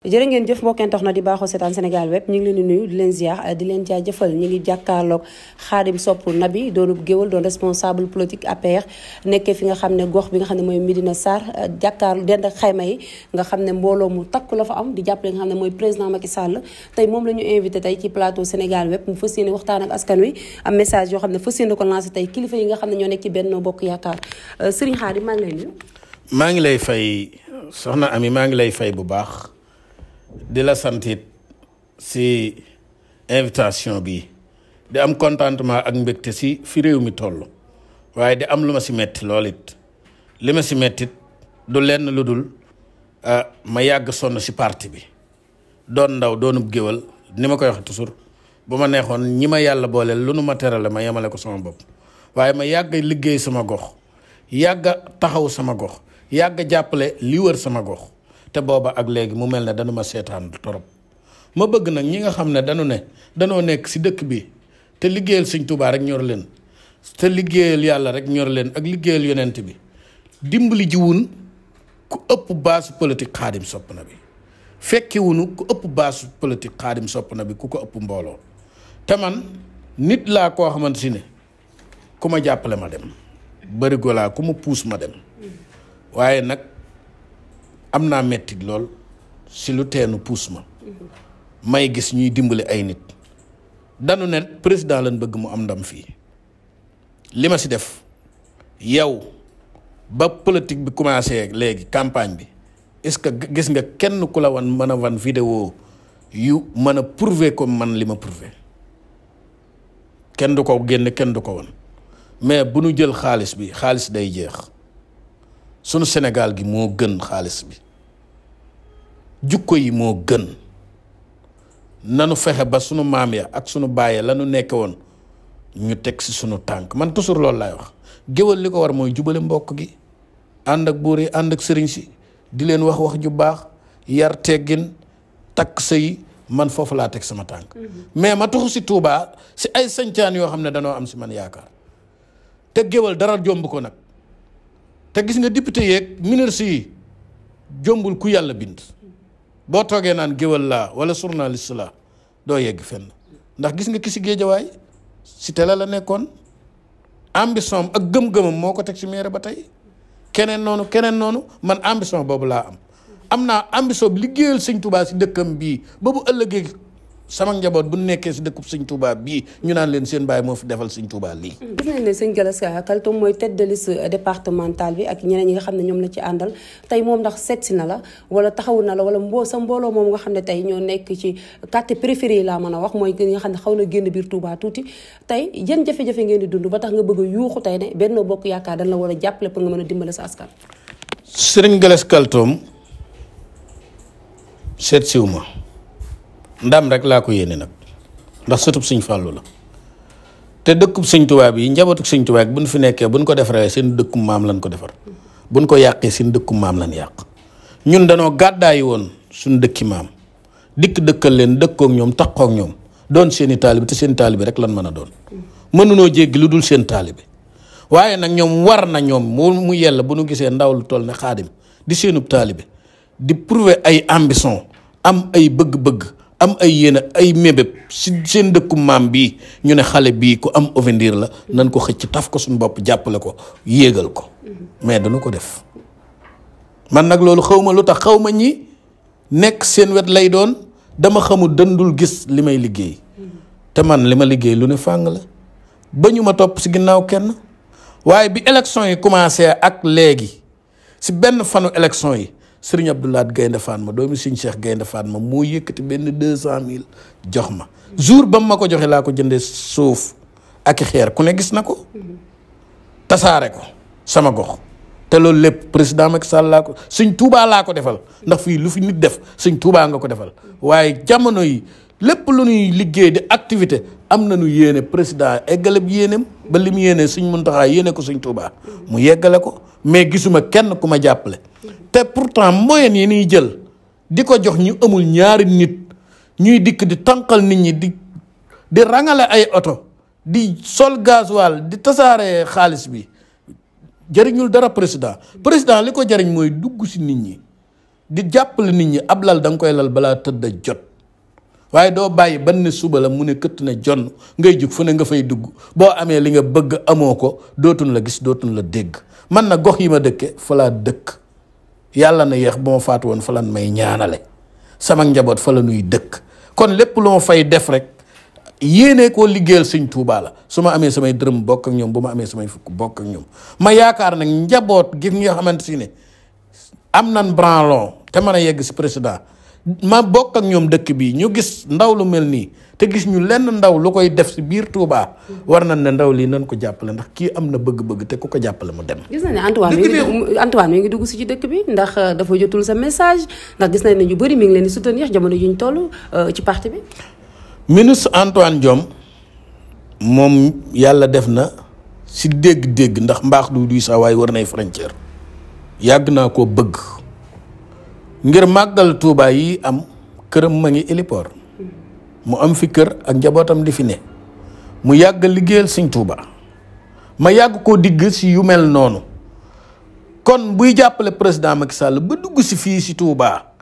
jërë ngeen jëf mbokkeen tax na di baaxoo seetaan Sénégal web ñu ngi leen di nuyu di leen ziar di leen jaajëfal ñu ngi jàkkaarloog Khadim Sopp Naby doonub géwal doon responsable politique APR nekkee fi nga xam ne gox bi nga xam ne mooy Médina Sarr jàkkaarlu dend ak xayma yi nga xam ne mbooloo mu takk la fa am di jàppale nga xam ne mooy président Macky Sall tey moom la ñu invité tey ci plateau Sénégal web mu fas yéene waxtaan ak askan wi am message yoo xam ne fas yéene ko lancé tey kilifa yi nga xam ne ñoo nekk ci Benno Bokk Yaakaar Serigne Khadim maa ngi lay nuyu. maa ngi lay fay soxna Ami maa ngi lay fay bu baax di la santit si invitation bi di am contentement ak mbégte si fi réew mi toll waaye di am lu ma si metti lool it li ma si mettit du lenn lu dul ma yàgg sonn si parti bi doon ndaw doonub géwal ni ma koy wax toujours bu ma neexoon ñi ma yàlla booleel lu nu ma terale ma yemale ko sama bopp waaye ma yàgg liggéey sama gox yàgg taxaw sama gox yàgg jàppale li wër sama gox te booba ak léegi mu mel ne dañu ma seetaan torop ma bëgg nag ñi nga xam ne danoo nekk si dëkk bi te liggéeyal Sëñ Tuubaa rek ñor leen te liggéeyal yàlla rek ñor leen ak liggéeyal yonent bi dimbali jiwun ku ëpp baasu politique Khadim Sopp Naby fekki wunu ku ëpp baasu politique Khadim Sopp Naby ku ko ëpp mbooloo te man nit laa koo xamante si ne ku ma jàppale ma dem barigo laa ku ma puus ma dem waaye nag am naa mettit lool si lu teenu puus ma may gis ñuy dimbali ay nit danu ne président lañ bëgg mu am ndam fii li ma si def yow ba politique bi commencé léegi campagne bi est-ce que gis nga kenn ku la mën a wan vidéo yu mën a prouver comme man li ma prouver kenn du ko génn kenn du ko wan mais bu nu jël xaalis bi xaalis day jeex sunu Sénégal gi moo gën xaalis bi jukko yi moo gën nanu fexe ba sunu maam ya ak sunu baay la nu nekk woon ñu teg si sunu tànk man toujours loolu laay wax géwal li ko war mooy jubale mbokk gi ànd ak buur yi ànd ak sëriñ si di leen wax ju baax yar teggin takk sëy man foofu laa teg sama tànk mais ma tuxu si Touba si ay sañcaan yoo xam ne danoo am si man yaakaar te géwal dara jomb ko nag te gis nga député yeeg ministre yi jombul ku yàlla bind boo toogee naan géwal laa wala journaliste laa doo yegg fenn ndax gis nga ki si géejawaay si télé la nekkoon ambition ak gëm-gëmam moo ko teg si maire ba tey keneen noonu man ambition boobu laa am naa ambition bi liggéeyal Sëñ Tuubaa si dëkkam bii ba bu ëllëgee sama njaboot bu nekkee si dëkkub Sëñ Tuubaa bii ñu naan leen seen baay moo fi defal Sëñ Tuubaa lii. gis nañ ne sëñ Gallas Kaltoum mooy tête de liste départementale bi ak ñeneen ñi nga xam ne ñoom la ci àndal tey moom ndax seetsi na la wala taxawu na la wala sa mbooloo moom nga xam ne tey ñoo nekk ci quartier préféré yi laa mën a wax mooy nga xam ne xaw na génn biir Touba tuuti tey yan jafe-jafe ngeen di dund ba tax nga bëgg a yuuxu tey ne Benno Bokk Yaakaar dañ la war a jàppale pour nga mën a dimbale sa askan. Sëriñ Gallas Kaltoum seet siw ma ndam rek laa ko yéene nag ndax sëtub Sëñ Fàllu la te dëkkub Sëñ Tuubaa bi njabootu Sëñ Tuubaa bi bu ñu fi nekkee bu ñu ko defaree seen dëkkum maam lañ ko defar bu ñu ko yàqee seen dëkkum maam lañ yàq ñun danoo gàddaayi woon suñu dëkki maam dëkkal leen dëkkook ñoom takkook ñoom doon seeni taalibi te seen taalibi rek lan mën a doon mënunoo jéggi lu dul seen taalibi waaye nag ñoom war na ñoom mu yella bu ñu gisee ndaw lu toll ne Xaadim di seenub taalibi di prouver ay ambition am ay bëgg-bëgg am ay yéene ay mébéb si seen dëkku maam bii ñu ne xale bii ku am avenir la nan ko xëcc taf ko suñu bopp jàppale ko yéegal ko mais dañu ko def man nag loolu xaw ma lu tax xaw ma ñi nekk seen wet lay doon dama xamul dëndul gis li may liggéey te man li ma liggéey lu ne fàng la ba ñu ma topp si ginnaaw kenn waaye bi élection yi commencé ak léegi si benn fanu élection yi Sëriñ Abdoulaye Gaynde Fatma doomi Sëriñ Cheikh Gaynde Fatma moo yëkkati benn 200,000 jox ma jour ba mu ma ko joxe laa ko jëndee suuf ak xeer ku ne gis na ko tasaare ko sama gox te loolu lépp président Macky Sall laa ko Sëñ Tuubaa laa ko defal ndax fii lu fi nit def Sëñ Tuubaa nga ko defal waaye jamono yi lépp lu ñuy liggéey di activité am nañu yéene président eggale bi yéeneem ba li mu yéene Sëñ Muntaxaa yéene ko Sëñ Tuubaa mu yeggale ko mais gisuma kenn ku ma jàppale te pourtant moyen yi ñuy jël di ko jox ñu amul ñaari nit ñuy dikk di tànqal nit ñi di rangale ay oto di sol gasoil di tasaare xaalis bi jëriñul dara président li ko jëriñ mooy dugg si nit ñi di jàppale nit ñi ab lal da nga koy lal balaa tëdd jot waaye doo bàyyi ban ne suba la mu ne këtt ne jonn ngay jug fu ne nga fay dugg boo amee li nga bëgg amoo ko dootuñ la gis dootuñ la dégg man na gox yi ma dëkke fa laa dëkk yàlla na yeex bu ma faatu woon fa lan may ñaanale sama njaboot fa la nuy dëkk kon lépp lu ma fay def rek yéene koo liggéeyal sëñ Tuubaa la su ma amee samay dërëm bokk ak ñoom bu ma amee samay fukk bokk ak ñoom ma yaakaar nag njaboot gi nga xamante si ne am nan branlon te mën a yegg si président ma bokk ak ñoom dëkk bi ñu gis ndaw lu mel nii te gis ñu lenn ndaw lu koy def si biir Touba war nañ ne ndaw lii nañ ko jàppale ndax kii am na bëgg-bëgg te ku ko jàppale mu dem. gis nañ ne Antoine mi ngi dugg si ci dëkk bi ndax dafa jotul sa message ndax gis nañ ne ñu bëri mi ngi leen di soutenir jamono yi ñu toll ci parti bi. ministre Antoine Diome moom yàlla def na si dégg-dégg ndax mbaax du sax waaye war nay frontière yàgg naa koo bëgg ngir màggal Touba yi am këram ma ngi héliport mu am fi kër ak njabootam di fi ne mu yàgg liggéeyal sëñ Touba ma yàgg koo digg si yu mel noonu kon buy jàppale président Macky Sall ba dugg si fii si Touba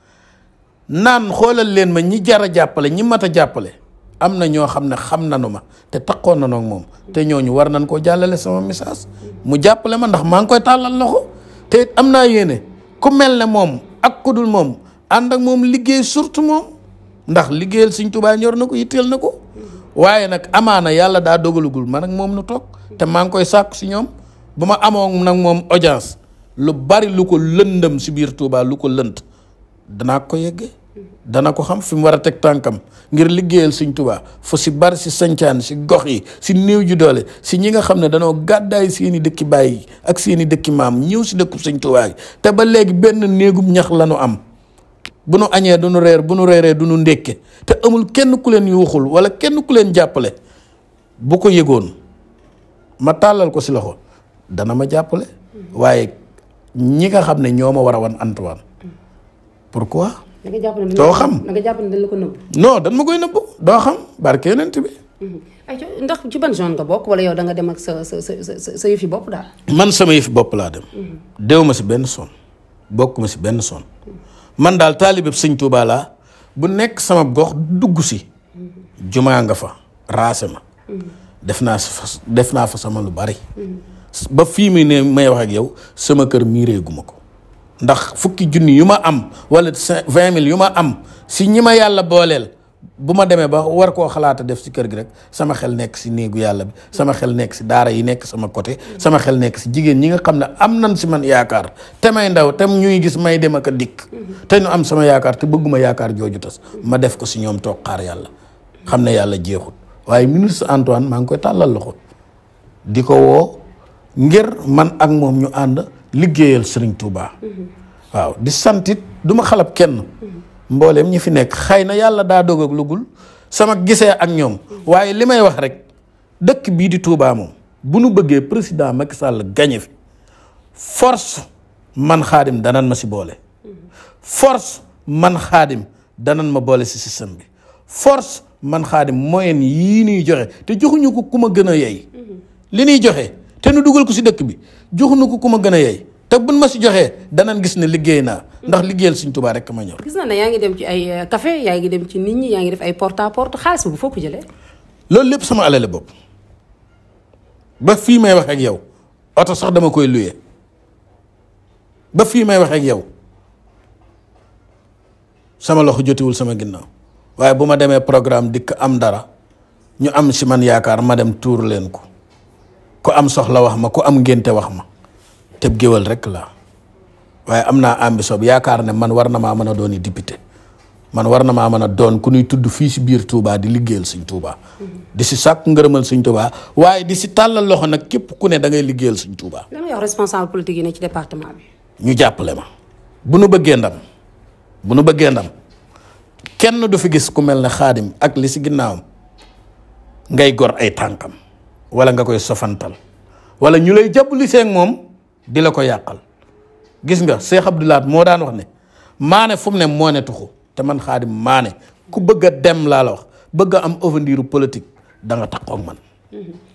naan xoolal leen ma ñi jar a jàppale ñi mat a jàppale am na ñoo xam ne xam nanu ma te takkoon na noog moom te ñooñu war nañ koo jàllale sama message mu jàppale ma ndax maa ngi koy tàllal loxo te am naa yéene ku mel ne moom ak ku dul moom ànd ak moom liggéey surtout moom ndax liggéeyal sëñ Tuubaa ñor na ko yitteel na ko waaye nag amaana yàlla daa dogalugul man ak moom nu toog te maa ngi koy sàkku si ñoom bu ma amoon nag moom audience lu bari lu ko lëndëm si biir Touba lu ko lënt danaa ko yeggee dana ko xam fi mu war a teg tànkam ngir liggéeyal sëñ Tuubaa fu si bari si sancaan si gox yi si néew ju doole si ñi nga xam ne danoo gàddaay seeni dëkki bàyyi ak seeni dëkki maam ñëw si dëkku sëñ Tuubaa yi te ba léegi benn néegum ñax la nu am bu nu añee du nu reer bu nu reeree du nu ndékke te amul kenn ku leen yuuxul wala kenn ku leen jàppale bu ko yëgoon ma tàllal ko si loxo dana ma jàppale waaye ñi nga xam ne ñoo ma war a wan Antoine pourquoi doo xam da nga jàpp ne dañ la ko nëbb. non dañ ma koy nëbb doo xam barke yonent bi. ay ndax ci ban zone nga bokk wala yow da nga dem ak sa yëfi bopp daal. man sama yëfi bopp laa dem. dew ma si benn son bokk ma si benn son man daal taalibe sëñ Tuubaa laa bu nekk sama gox dugg si. jumaa nga fa raase ma. def naa fa sama lu bari. ba fii muy ne may wax ak yow sama kër miireeguma ko. ndax fukki junni yu ma am wala 20,000 yu ma am si ñi ma yàlla booleel bu ma demee ba war koo xalaata def si kër gi rek sama xel nekk si néegu yàlla bi sama xel nekk si daara yi nekk sama côté sama xel nekk si jigéen ñi nga xam ne am nañ si man yaakaar te may ndaw te ñuy gis may dem ak a dikk te ñu am sama yaakaar te bëgguma yaakaar jooju tas ma def ko si ñoom toog xaar yàlla xam ne yàlla jeexut waaye ministre Antoine maa ngi koy tàllal loxo di ko woo ngir man ak moom ñu ànd liggéeyal Sëriñ Tuubaa waaw di santit du ma xalab kenn mbooleem ñi fi nekk xëy na yàlla daa dog ak lugul sama gisee ak ñoom waaye li may wax rek dëkk bii di Tuubaa moom bu nu bëggee président Macky Sall gañe fi force man Xaadim danan ma si boole force man Xaadim danan ma boole si système bi force man Xaadim moyen yii nuy joxe te joxuñu ko ku ma gën a yey li nuy joxe te nu dugal ko si dëkk bi joxuñu ko ku ma gën a yey te buñ ma si joxee danañ gis ne liggéey naa ndax liggéeyal Sëñ Tuubaa rek ma ñor. gis na ne yaa ngi dem ci ay café yaa ngi dem ci nit ñi yaa ngi def ay porte à porte xaalis bu foo ko jëlee. loolu lépp sama alale bopp ba fii may wax ak yow oto sax dama koy luye ba fii may wax ak yow sama loxo jotiwul sama ginnaaw waaye bu ma demee programme dikk am dara ñu am si man yaakaar ma dem tuur leen ko ku am soxla wax ma ku am ngénte wax ma. teb géwal rek la waaye am naa ambition bi yaakaar ne man war na maa mën a doon député man war na maa mën a doon ku ñuy tudd fii si biir Touba di liggéeyal Sëñ Touba di si sàkk ngërëmal Sëñ Touba waaye di si tàllal loxo nag képp ku ne da ngay liggéeyal Sëñ Touba. lan nga wax responsable politique yi ne ci département bi. ñu jàppale ma bu nu bëggee ndam kenn du fi gis ku mel ne Xaadim ak li si ginnaawam ngay gor ay tànkam wala nga koy sofantal wala ñu lay jàppali seeg moom. di la ko yàqal gis nga Cheikh Abdou Lahad moo daan wax ne maane fu mu ne moo ne tuxu te man Xaadim maane ku bëgg a dem laa la wax bëgg a am avenir politique da nga taxaw ak man.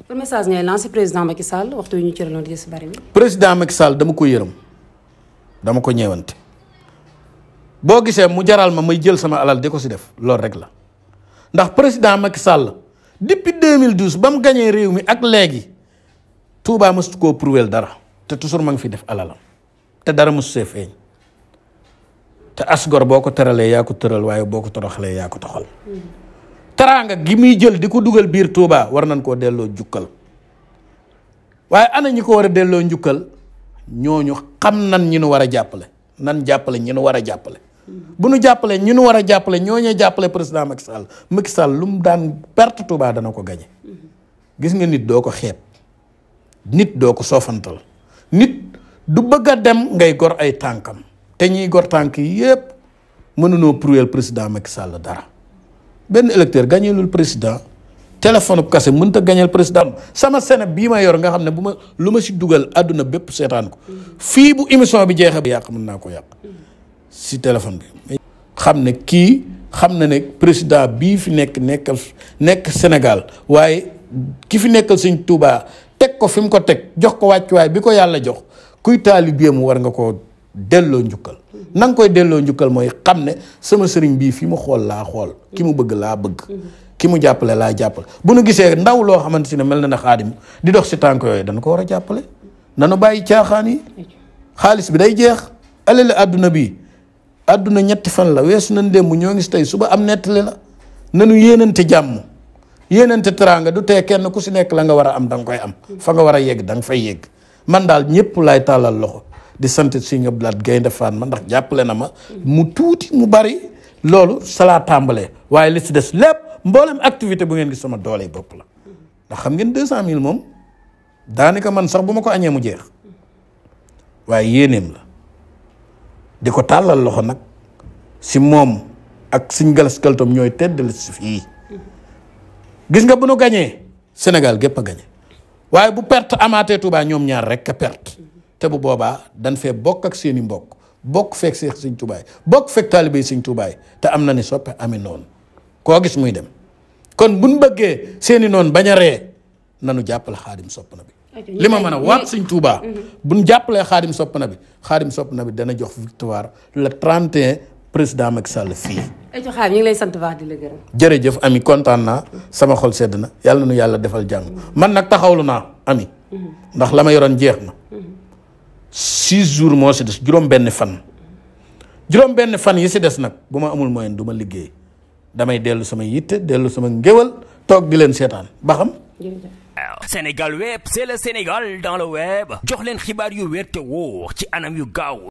ban message ngay lancé président Macky Sall waxtu wi ñu cëraloon di si bari mi. président Macky Sall dama ko yërëm dama ko ñeewante boo gisee mu jaral ma may jël sama alal di ko si def loolu rek la ndax président Macky Sall depuis 2012 ba mu gañee réew mi ak léegi Touba mësut koo prouver dara te toujours ma ngi fi def alalam te dara mësu see feeñ te asgor boo ko teralee yaa ko tëral waaye boo ko toroxalee yaa ko toxal teraanga gi muy jël di ko dugal biir Touba war nañ koo delloo njukkal waaye ana ñi ko war a delloo njukkal ñooñu xam nan ñi nu war a jàppale nan jàppale ñi nu war a jàppale bu nu jàppale ñi nu war a jàppale ñooñee jàppale président Macky Sall lu mu daan perte Touba dana ko gañe gis nga nit doo ko xeeb nit doo ko soofantal nit du bëgg a dem ngay gor ay tànkam te ñiy gor tànk yi yépp mënunoo prouver président Macky Sall dara benn électeur gañeelul président téléphone bu kase mënta gañeel président sama Sénégal bii ma yor nga xam ne bu ma lu ma si dugal àdduna bépp seetaan ko fii bu émission bi jeexee ba yàq mën naa ko yàq si téléphone bi xam ne kii xam na ne président bii fi nekk Sénégal waaye ki fi nekkal Sëñ Tuubaa teg ko fi mu ko teg jox ko wàccuwaay bi ko yàlla jox kuy taalibeem war nga ko delloo njukkal na nga koy delloo njukkal mooy xam ne sama sëriñ bii fi mu xool laa xool ki mu bëgg laa bëgg ki mu jàppale laa jàppale bu nu gisee ndaw loo xamante ne mel na ne Xaadim di dox si tànk yooyu dana ko war a jàppale nanu bàyyi caaxaan yi xaalis bi day jeex alal àdduna bi àdduna ñetti fan la weesu nañ démb ñoo ngi si tey suba am nettali la nanu yéenante jàmm yéenante teraanga du tee kenn ku si nekk la nga war a am da nga koy am fa nga war a yegg da nga fay yegg man daal ñëpp laay tàllal loxo di sant Sëñ Abdou Lahad Gaïndé Fatma ndax jàppale na ma mu tuuti mu bari loolu salaa tàmbalee waaye li si des lépp mboolem activité bu ngeen gis sama doole bopp la ndax xam ngeen 200 000 moom daanaka man sax bu ma ko añee mu jeex waaye yéeneem la di ko tàllal loxo nag si moom ak Sëñ Galas Kaltoom ñooy teddal si fii gis nga bu nu gañee Sénégal gépp a gañe waaye bu perte amaatee Touba ñoom ñaar rek a perte te bu boobaa dañ fee bokk ak seeni mbokk bokk fekk Seex Sëñ Tuubaa bokk fekk taalibe Sëñ Tuubaa te am na ni soppe ami noonu koo gis muy dem kon buñ bëggee seeni noonu bañ a ree nanu jàppale Xaadim sopp na bi li ma mën a waat Sëñ Tuubaa buñ jàppalee Xaadim sopp na bi dana jox victoire le 31 président Macky Sall fii. ñu ngi lay sant baax di la gërëm. jërëjëf ami kontaan naa sama xol sedd na yàlla nu yàlla defal jàmm man nag taxawlu naa ami ndax la ma yoroon jeex na 6 jours moo si des juróom-benn fan yi si des nag bu ma amul moyen du ma liggéey damay dellu sama yitte dellu sama ngéwal toog di leen seetaan ba xam. Sénégal web c'est le Sénégal dans le web jox leen xibaar yu wér te wóor ci anam yu gaaw.